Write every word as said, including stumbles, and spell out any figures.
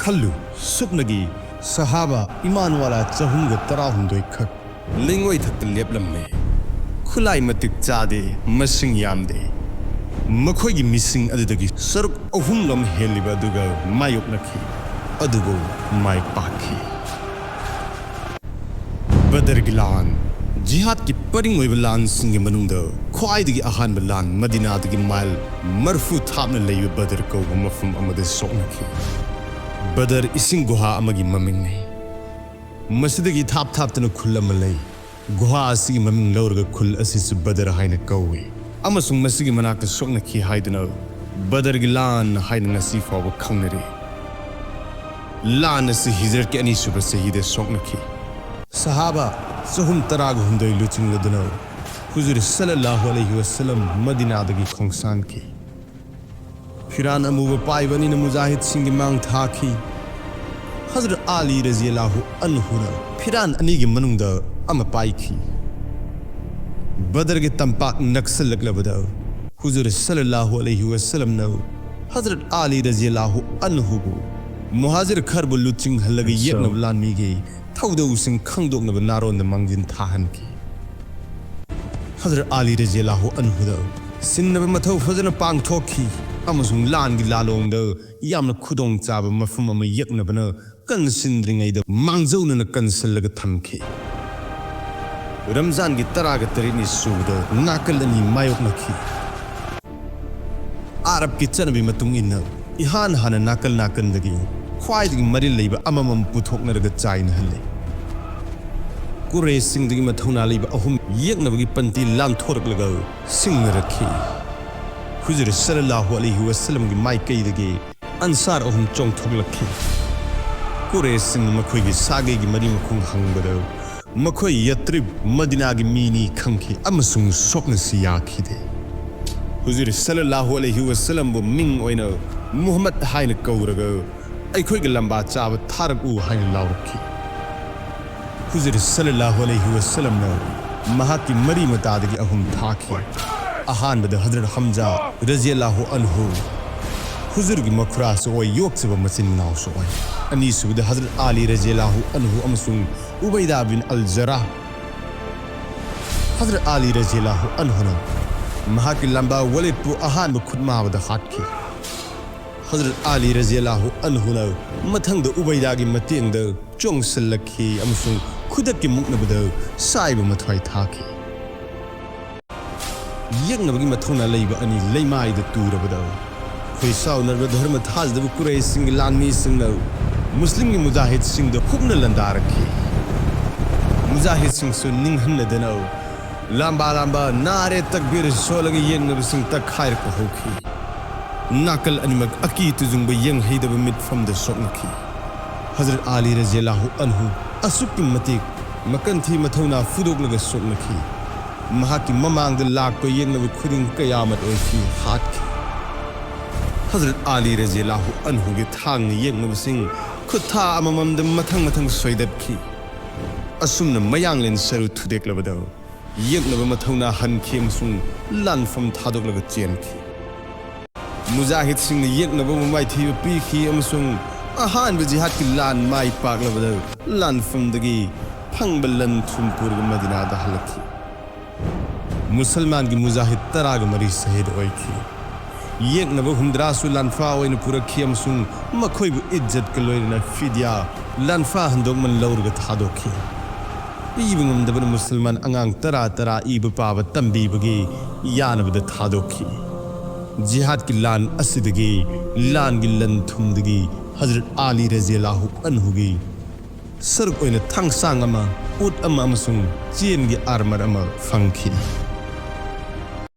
ꯈꯜꯂꯨ, ꯁꯨꯞꯅꯒꯤ ꯁꯍꯥꯕꯥ ꯏꯃꯥꯟ ꯋꯥꯂꯥ ꯆꯍꯨꯝꯒ ꯇꯔꯥꯍꯨꯝꯗꯣꯏ ꯈꯛ ꯂꯩꯉꯣꯏ ꯊꯛꯇ ꯂꯦꯞꯂꯝꯃꯤ꯫ ꯈꯨꯠꯂꯥꯏ ꯃꯇꯤꯛ ꯆꯥꯗꯦ, ꯃꯁꯤꯡ ꯌꯥꯝꯗꯦ꯫ ꯃꯈꯣꯏꯒꯤ ꯃꯤꯁꯤꯡ ꯑꯗꯨꯗꯒꯤ ꯁꯔꯨꯛ ꯑꯍꯨꯝꯂꯣꯝ ꯍꯦꯜꯂꯤꯕ ꯑꯗꯨꯒ ꯃꯥꯌꯣꯛꯅꯈꯤ, ꯑꯗꯨꯕꯨ ꯃꯥꯏ ꯄꯥꯛꯈꯤ꯫ ꯕꯗꯔꯒꯤ ꯂꯥꯟ꯫ ꯖꯤꯍꯥꯗꯀꯤ ꯄꯔꯤꯡ ꯑꯣꯏꯕ ꯂꯥꯟꯁꯤꯡꯒꯤ ꯃꯅꯨꯡꯗ ꯈ꯭ꯋꯥꯏꯗꯒꯤ ꯑꯍꯥꯟꯕ ꯂꯥꯟ ꯃꯗꯤꯅꯥꯗꯒꯤ ꯃꯥꯏꯜ ꯃꯔꯐꯨ ꯊꯥꯞꯅ ꯂꯩꯕ ꯕꯗꯔ ꯀꯧꯕ ꯃꯐꯝ ꯑꯃꯗ ꯁꯣꯛꯅꯈꯤ꯫ ꯕꯗꯔ ꯏꯁꯤꯡ ꯒꯨꯍꯥ ꯑꯃꯒꯤ ꯃꯃꯤꯡꯅꯤ꯫ ꯃꯁꯤꯗꯒꯤ ꯊꯥꯞ ꯊꯥꯞꯇꯅ ꯈꯨꯜ ꯑꯃ ꯂꯩ꯫ ꯒꯨꯍꯥ ꯑꯁꯤꯒꯤ ꯃꯃꯤꯡ ꯂꯧꯔꯒ ꯈꯨꯜ ꯑꯁꯤꯁꯨ ꯕꯗꯔ ꯍꯥꯏꯅ ꯀꯧꯏ, ꯑꯃꯁꯨꯡ ꯃꯁꯤꯒꯤ ꯃꯅꯥꯛꯇ ꯁꯣꯛꯅꯈꯤ ꯍꯥꯏꯗꯨꯅ ꯕꯗꯔꯒꯤ ꯂꯥꯟ ꯍꯥꯏꯅ ꯉꯁꯤ ꯐꯥꯎꯕ ꯈꯪꯅꯔꯤ꯫ ꯂꯥꯟ ꯑꯁꯤ ꯍꯤꯖꯔꯠꯀꯤ ꯑꯅꯤꯁꯨꯕ ꯆꯍꯤꯗ ꯁꯣꯛꯅꯈꯤ꯫ ꯁꯍꯥꯕꯥ ꯆꯍꯨꯝ ꯇꯔꯥꯒ ꯍꯨꯝꯗꯣꯏ ꯂꯨꯆꯤꯡꯂꯗꯨꯅ ꯍꯨꯖꯨꯔ ꯁꯜꯂꯜꯂꯥꯍꯨ ꯑꯂꯩꯍꯤ ꯋꯁꯜꯂꯝ ꯃꯗꯤꯅꯥꯗꯒꯤ ꯈꯣꯡꯁꯥꯟꯈꯤ꯫ ꯐꯤꯔꯥꯟ ꯑꯃꯨꯕ ꯄꯥꯏꯕ ꯑꯅꯤꯅ ꯃꯨꯖꯥꯍꯤꯗꯁꯤꯡꯒꯤ ꯃꯥꯡ ꯊꯥꯈꯤ꯫ ꯍꯖꯔꯠ ꯑꯥꯂꯤ ꯔꯖꯤꯌꯜꯂꯥꯍꯨ ꯑꯟꯍꯨꯅ ꯐꯤꯔꯥꯟ ꯑꯅꯤꯒꯤ ꯃꯅꯨꯡꯗ ꯑꯃ ꯄꯥꯏꯈꯤ꯫ ꯕꯗꯔꯒꯤ ꯇꯝꯄꯥꯛ ꯅꯛꯁꯜꯂꯛꯂꯕꯗ ꯍꯨꯖꯨꯔ ꯁꯜꯂꯜꯂꯥꯍꯨ ꯑꯂꯩꯍꯤ ꯋꯁꯜꯂꯝꯅ ꯍꯖꯔꯠ ꯑꯥꯂꯤ ꯔꯖꯤꯌꯜꯂꯥꯍꯨ ꯑꯟꯍꯨꯕꯨ ꯃꯨꯍꯥꯖꯤꯔ ꯈꯔꯕꯨ ꯂꯨꯆꯤꯡꯍꯜꯂꯒ ꯌꯦꯛꯅꯕ ꯂꯥꯟꯃꯤꯒꯤ ꯊꯧꯗꯧꯁꯤꯡ ꯈꯪꯗꯣꯛꯅꯕ ꯅꯥꯔꯣꯟꯗ ꯃꯥꯡꯖꯤꯟ ꯊꯥꯍꯟꯈꯤ꯫ ꯍꯖꯔꯠ ꯑꯥꯂꯤ ꯔꯖꯤꯌꯜꯂꯥꯍꯨ ꯑꯟꯍꯨꯗ ꯁꯤꯟꯅꯕ ꯃꯊꯧ ꯐꯖꯅ ꯄꯥꯡꯊꯣꯛꯈꯤ ꯑꯃꯁꯨꯡ ꯂꯥꯟꯒꯤ ꯂꯥꯂꯣꯡꯗ ꯌꯥꯝꯅ ꯈꯨꯗꯣꯡꯆꯥꯕ ꯃꯐꯝ ꯑꯃ ꯌꯦꯛꯅꯕꯅ ꯀꯟꯁꯤꯟꯗ꯭ꯔꯤꯉꯩꯗ ꯃꯥꯡꯖꯧꯅꯅ ꯀꯟꯁꯤꯜꯂꯒ ꯊꯝꯈꯤ꯫ ꯔꯝꯖꯥꯟꯒꯤ ꯇꯔꯥꯒ ꯇꯔꯦꯠꯅꯤ ꯁꯨꯕꯗ ꯅꯥꯀꯜ ꯑꯅꯤ ꯃꯥꯌꯣꯛꯅꯈꯤ꯫ ꯑꯥꯔꯕꯀꯤ ꯆꯠꯅꯕꯤ ꯃꯇꯨꯡ ꯏꯟꯅ ꯏꯍꯥꯟ ꯍꯥꯟꯅ ꯅꯥꯀꯜ ꯅꯥꯀꯟꯗꯒꯤ ꯈ꯭ꯋꯥꯏꯗꯒꯤ ꯃꯔꯤꯜ ꯂꯩꯕ ꯑꯃꯃꯝ ꯄꯨꯊꯣꯛꯅꯔꯒ ꯆꯥꯏꯅꯍꯜꯂꯤ꯫ ꯀꯨꯔꯦꯁꯁꯤꯡꯗꯒꯤ ꯃꯊꯧꯅꯥ ꯂꯩꯕ ꯑꯍꯨꯝ ꯌꯦꯛꯅꯕꯒꯤ ꯄꯟꯇꯤ ꯂꯥꯟꯊꯣꯔꯛꯂꯒ ꯁꯤꯡꯅꯔꯛꯈꯤ꯫ ꯍꯨꯖꯨꯔ ꯁꯜꯂꯜꯂꯥꯍꯨ ꯑꯂꯩꯍꯤ ꯋꯁꯜꯂꯝꯒꯤ ꯃꯥꯏꯀꯩꯗꯒꯤ ꯑꯟꯁꯥꯔ ꯑꯍꯨꯝ ꯆꯣꯡꯊꯣꯛꯂꯛꯈꯤ꯫ ꯀꯨꯔꯦꯁꯁꯤꯡꯅ ꯃꯈꯣꯏꯒꯤ ꯁꯥꯒꯩꯒꯤ ꯃꯔꯤ ꯃꯈꯣꯡ ꯍꯪꯕꯗ ꯃꯈꯣꯏ ꯌꯥꯇ꯭ꯔꯤꯕ ꯃꯗꯤꯅꯥꯒꯤ ꯃꯤꯅꯤ ꯈꯪꯈꯤ ꯑꯃꯁꯨꯡ ꯁꯣꯛꯅꯁꯤ ꯌꯥꯈꯤꯗꯦ꯫ ꯍꯨꯖꯨꯔ ꯁꯜꯂꯜꯂꯥꯍꯨ ꯑꯂꯩꯍꯤ ꯋꯁꯜꯂꯝꯕꯨ ꯃꯤꯡ ꯑꯣꯏꯅ ꯃꯨꯍꯝꯃꯗ ꯍꯥꯏꯅ ꯀꯧꯔꯒ ꯑꯩꯈꯣꯏꯒꯤ ꯂꯝꯕꯥ ꯆꯥꯕ ꯊꯥꯔꯛꯎ ꯍꯥꯏꯅ ꯂꯥꯎꯔꯛꯈꯤ꯫ ꯍꯨꯖꯨꯔ ꯁꯜꯂꯜꯂꯥꯍꯨ ꯑꯂꯩꯍꯤ ꯋꯁꯜꯂꯝꯅ ꯃꯍꯥꯛꯀꯤ ꯃꯔꯤ ꯃꯇꯥꯗꯒꯤ ꯑꯍꯨꯝ ꯊꯥꯈꯤ꯫ ꯑꯍꯥꯟꯕꯗ ꯍꯖꯔꯠ ꯍꯝꯖꯥ ꯔꯖꯤꯌꯜꯂꯥꯍꯨ ꯑꯟꯍꯨ, ꯍꯨꯖꯨꯔꯒꯤ ꯃꯈꯨꯔꯥꯁꯨ ꯑꯣꯏ, ꯌꯣꯛꯆꯕ ꯃꯆꯤꯟ ꯃꯅꯥꯎꯁꯨ ꯑꯣꯏ꯫ ꯑꯅꯤꯁꯨꯕꯗ ꯍꯖꯔꯠ ꯑꯂꯤ ꯔꯖꯤꯌꯜꯂꯥꯍꯨ ꯑꯟꯍꯨ ꯑꯃꯁꯨꯡ ꯎꯕꯩꯗꯥ ꯕꯤꯟ ꯑꯜ ꯖꯔꯥꯍ꯫ ꯍꯖꯔꯠ ꯑꯂꯤ ꯔꯖꯤꯌꯜꯂꯥꯍꯨ ꯑꯟꯍꯨꯅ ꯃꯍꯥꯛꯀꯤ ꯂꯥꯝꯕꯥ ꯋꯂꯤꯗꯄꯨ ꯑꯍꯥꯟꯕ ꯈꯨꯠꯃꯥꯕꯗ ꯍꯥꯠꯈꯤ꯫ ꯍꯖꯔꯠ ꯑꯂꯤ ꯔꯖꯤꯌꯜꯂꯥꯍꯨ ꯑꯟꯍꯨꯅ ꯃꯊꯪꯗ ꯎꯕꯩꯗꯥꯒꯤ ꯃꯇꯦꯡꯗ ꯆꯣꯡꯁꯤꯜꯂꯛꯈꯤ ꯑꯃꯁꯨꯡ ꯈꯨꯗꯛꯀꯤ ꯃꯨꯛꯅꯕꯗ ꯁꯥꯏꯕ ꯃꯊ꯭ꯋꯥꯏ ꯊꯥꯈꯤ꯫ ꯌꯦꯛꯅꯕꯒꯤ ꯃꯊꯧꯅꯥ ꯂꯩꯕ ꯑꯅꯤ ꯂꯩꯃꯥꯏꯗ ꯇꯨꯔꯕꯗ, ꯈꯣꯏꯁꯥꯎꯅꯔꯕ ꯙꯔꯃ ꯊꯥꯖꯗꯕ ꯀꯨꯔꯩꯁꯤꯡꯒꯤ ꯂꯥꯟꯃꯤꯁꯤꯡꯅ ꯃꯨꯁꯂꯤꯝꯒꯤ ꯃꯨꯖꯥꯍꯤꯗꯁꯤꯡꯗ ꯍꯨꯞꯅ ꯂꯥꯟꯗꯥꯔꯛꯈꯤ꯫ ꯃꯨꯖꯥꯍꯤꯗꯁꯤꯡꯁꯨ ꯅꯤꯡꯍꯟꯅꯗꯅ ꯂꯥꯝꯕꯥ ꯂꯥꯝꯕꯥ ꯅꯥꯔꯦ ꯇꯛꯕꯤꯔ ꯁꯣꯜꯂꯒ ꯌꯦꯛꯅꯕꯁꯤꯡ ꯇꯛꯈꯥꯏꯔꯛꯄ ꯍꯧꯈꯤ꯫ ꯅꯥꯀꯜ ꯑꯅꯤꯃꯛ ꯑꯀꯤ ꯇꯨꯖꯨꯡꯕ ꯌꯦꯡꯍꯩꯗꯕ ꯃꯤꯠꯐꯝꯗ ꯁꯣꯛꯅꯈꯤ꯫ ꯍꯖꯔꯠ ꯑꯂꯤ ꯔꯖꯤꯌꯜꯂꯥꯍꯨ ꯑꯟꯍꯨ ꯑꯁꯨꯛꯀꯤ ꯃꯇꯤꯛ ꯃꯀꯟꯊꯤ ꯃꯊꯧꯅꯥ ꯐꯨꯗꯣꯛꯂꯒ ꯁꯣꯛꯅꯈꯤ꯫ ꯃꯍꯥꯛꯀꯤ ꯃꯃꯥꯡꯗ ꯂꯥꯛꯄ ꯌꯦꯛꯅꯕ ꯈꯨꯗꯤꯡ ꯀꯌꯥꯃꯠ ꯑꯣꯏꯈꯤ, ꯍꯥꯠꯈꯤ꯫ ꯍꯖꯔꯠ ꯑꯂꯤ ꯔꯖꯤꯌꯜꯂꯥꯍꯨ ꯑꯟꯍꯨꯒꯤ ꯊꯥꯡꯅ ꯌꯦꯛꯅꯕꯁꯤꯡ ꯈꯨꯠꯊꯥ ꯑꯃꯃꯝꯗ ꯃꯊꯪ ꯃꯊꯪ ꯁꯣꯏꯗꯠꯈꯤ꯫ ꯑꯁꯨꯝꯅ ꯃꯌꯥꯡꯂꯦꯟ ꯁꯔꯨ ꯊꯨꯗꯦꯛꯂꯕꯗ ꯌꯦꯛꯅꯕ ꯃꯊꯧꯅꯥ ꯍꯟꯈꯤ ꯑꯃꯁꯨꯡ ꯂꯥꯟꯐꯝ ꯊꯥꯗꯣꯛꯂꯒ ꯆꯦꯟꯈꯤ꯫ ꯃꯨꯖꯥꯍꯤꯗꯁꯤꯡꯅ ꯌꯦꯛꯅꯕꯕꯨ ꯃꯥꯏꯊꯤꯕ ꯄꯤꯈꯤ ꯑꯃꯁꯨꯡ ꯑꯍꯥꯟꯕ ꯖꯤꯍꯥꯗꯀꯤ ꯂꯥꯟ ꯃꯥꯏ ꯄꯥꯛꯂꯕꯗ ꯂꯥꯟꯐꯝꯗꯒꯤ ꯐꯪꯕ ꯂꯟ ꯊꯨꯝ ꯄꯨꯔꯒ ꯃꯗꯤꯅꯥꯗ ꯍꯜꯂꯛꯈꯤ꯫ ꯃꯨꯁꯜꯃꯥꯟꯒꯤ ꯃꯨꯖꯥꯍꯤꯗ ꯇꯔꯥꯒ ꯃꯔꯤ ꯁꯍꯤꯗ ꯑꯣꯏꯈꯤ꯫ ꯌꯦꯛꯅꯕ ꯍꯨꯝꯗ꯭ꯔꯥꯁꯨ ꯂꯥꯟꯐꯥ ꯑꯣꯏꯅ ꯄꯨꯔꯛꯈꯤ ꯑꯃꯁꯨꯡ ꯃꯈꯣꯏꯕꯨ ꯏꯖꯠꯀ ꯂꯣꯏꯅꯅ ꯐꯤꯗ꯭ꯌꯥ, ꯂꯥꯟꯐꯥ ꯍꯟꯗꯣꯛꯃꯟ ꯂꯧꯔꯒ ꯊꯥꯗꯣꯛꯈꯤ꯫ ꯏꯕ ꯉꯝꯗꯕꯅ ꯃꯨꯁꯜꯃꯥꯟ ꯑꯉꯥꯡ ꯇꯔꯥ ꯇꯔꯥ ꯏꯕ ꯄꯥꯕ ꯇꯝꯕꯤꯕꯒꯤ ꯌꯥꯅꯕꯗ ꯊꯥꯗꯣꯛꯈꯤ꯫ ꯖꯤꯍꯥꯗꯀꯤ ꯂꯥꯟ ꯑꯁꯤꯗꯒꯤ ꯂꯥꯟꯒꯤ ꯂꯟ ꯊꯨꯝꯗꯒꯤ ꯍꯖꯔꯠ ꯑꯂꯤ ꯔꯖꯤꯌꯜꯂꯥꯍꯨ ꯑꯟꯍꯨꯒꯤ ꯁꯔꯨꯛ ꯑꯣꯏꯅ ꯊꯥꯡꯁꯥꯡ ꯑꯃ, ꯎꯠ ꯑꯃ ꯑꯃꯁꯨꯡ ꯆꯦꯟꯒꯤ ꯑꯥꯔꯃꯔ ꯑꯃ ꯐꯪꯈꯤ꯫